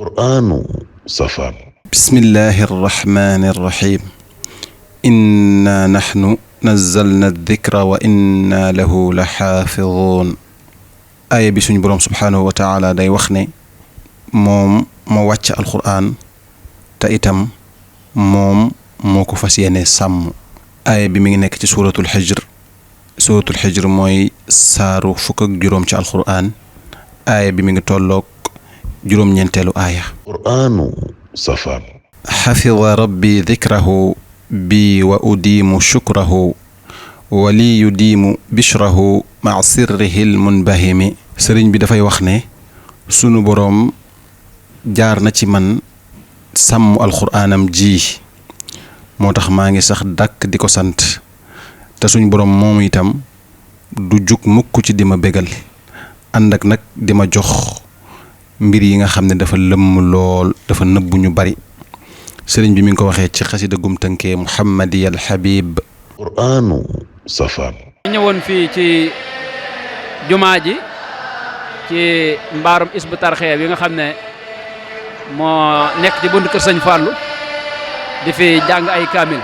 qur'aanu safar. bismillahi arrahmani irrahim inna naxnu nazzalna addikra wa inna lahu la xaafiduun. aaya bi suñ boroom subhaanahu wa taala day wax ne moom moo wàcc alqur'aan te itam moom moo ko fas yéene sàmm. aaya bi mi ngi nekk ci suuratul xijr mooy saaru fukk ak juróom ci alqur'aan. aaya bi mi ngi tolloog juróom-ñeenteelu aaya. qur'aanu safar. xafida rabbi dikrahu bi wa udiimu shukrahu wa li yudiimu bishrahu maa sirrihi lmunbahimi. sëriñ bi dafay wax ne sunu boroom jaar na ci man sàmm alquraanam ji moo tax maa ngi sax dàkk di ko sant te suñ boroom moomu itam du jug mukk ci di ma bégal ànd ak nag di ma jox mbir yi nga xam ne dafa lëmm lool dafa nëbbu ñu bari. sëriñ bi mi ngi ko waxee ci xasida gum tënkee Muhammadiyal Habib. qur'aanu safar. ñëwoon fii ci jumaa ji ci mbaarum Hizbut Tarqiyyah bi nga xam ne moo nekk ci buntu kër Sëñ Fallu di fi jàng ay kaamil.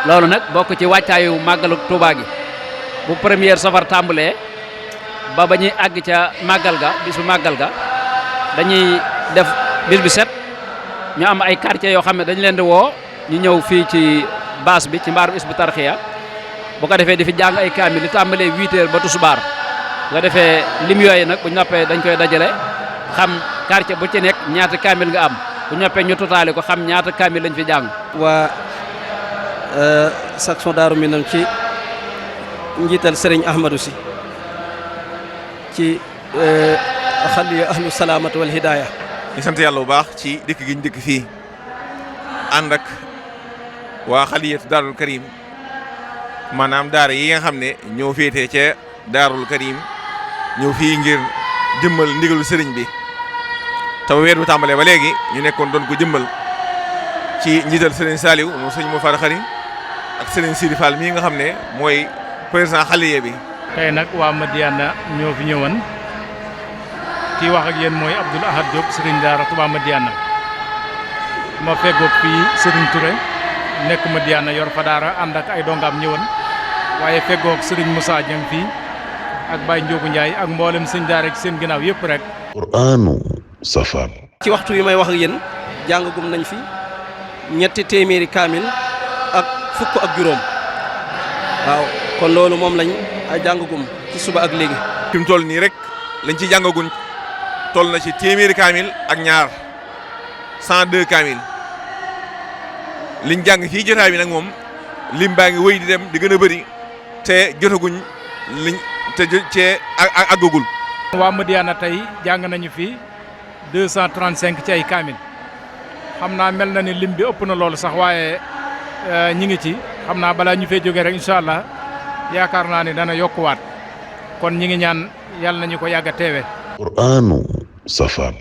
loolu nag bokk ci wàccaayu màggalu Tuubaa gi bu première safar tàmbalee ba ñuy àgg ca màggal ga bisu màggal ga dañuy def bis bi set ñu am ay quartier yoo xam ne dañ leen di woo ñu ñëw fii ci baas bi ci mbaarum Hizbut Tarqiyyah bu ko defee di fi jàng ay kaamil li tàmbalee 8h ba tisbaar bu ko defee lim yooyu nag bu ñu noppee dañ koy dajale xam quartier bu ci nekk ñaata kaamil nga am bu ñu noppee ñu totaale ko xam ñaata kaamil lañ fi jàng. waa section Daaru Minam ci njiital Serigne Ahmadou Sy ci xaliya ahlu salaamatu wal hidaaya. ñu sant yàlla bu baax ci dëkk gi ñu dëkk fii ànd ak waa xaliyatu Daarul Karim maanaam daara yi nga xam ne ñoo féetee ca Daarul Karim ñëw fii ngir jëmmal ndigalu sëriñ bi te weer bu tàmbalee ba léegi ñu nekkoon doon ko jëmmal ci njiital sëriñ Saliou moom sëñ moo fara xari ak sëriñ Sidi Fall mii nga xam ne mooy président xaliya bi. tey nag waa Madiyana ñoo fi ñëwoon kii wax ak yéen mooy Abdoul Ahad Diop sëriñ daara Touba Madiyana ma feggoog fii sëriñ Touré nekk Madiyana yor fa daara ànd ak ay dongaam ñëwoon waaye feggoog sëriñ Moussa Dieng fii ak Baye Ndiogu Ndiaye ak mboolem sëñ daara ci seen ginnaaw yëpp rek. qur'aanu safar. ci waxtu wi may wax ak yéen jàngagum nañ fi ñetti téeméeri kaamil ak fukk ak juróom waaw kon loolu moom lañ jàngagum ci suba ak léegi. fi mu toll nii rek lañ ci jàngaguñ toll na ci téeméeri kaamil ak ñaar 102 kaamil liñ jàng fii jotaay bi nag moom lim baa ngi wéy di dem di gën a bëri te jotaguñ liñ te cee àggagul. waa Madiyana tey jàng nañu fi 235 ci ay kaamil xam naa mel na ni lim bi ëpp na loolu sax waaye ñi ngi ci xam naa balaa ñu fee jógee rek incha allah yaakaar naa ni dana yokkuwaat kon ñi ngi ñaan yàlla nañu ko yàgg a teewe. qur'aanu safar.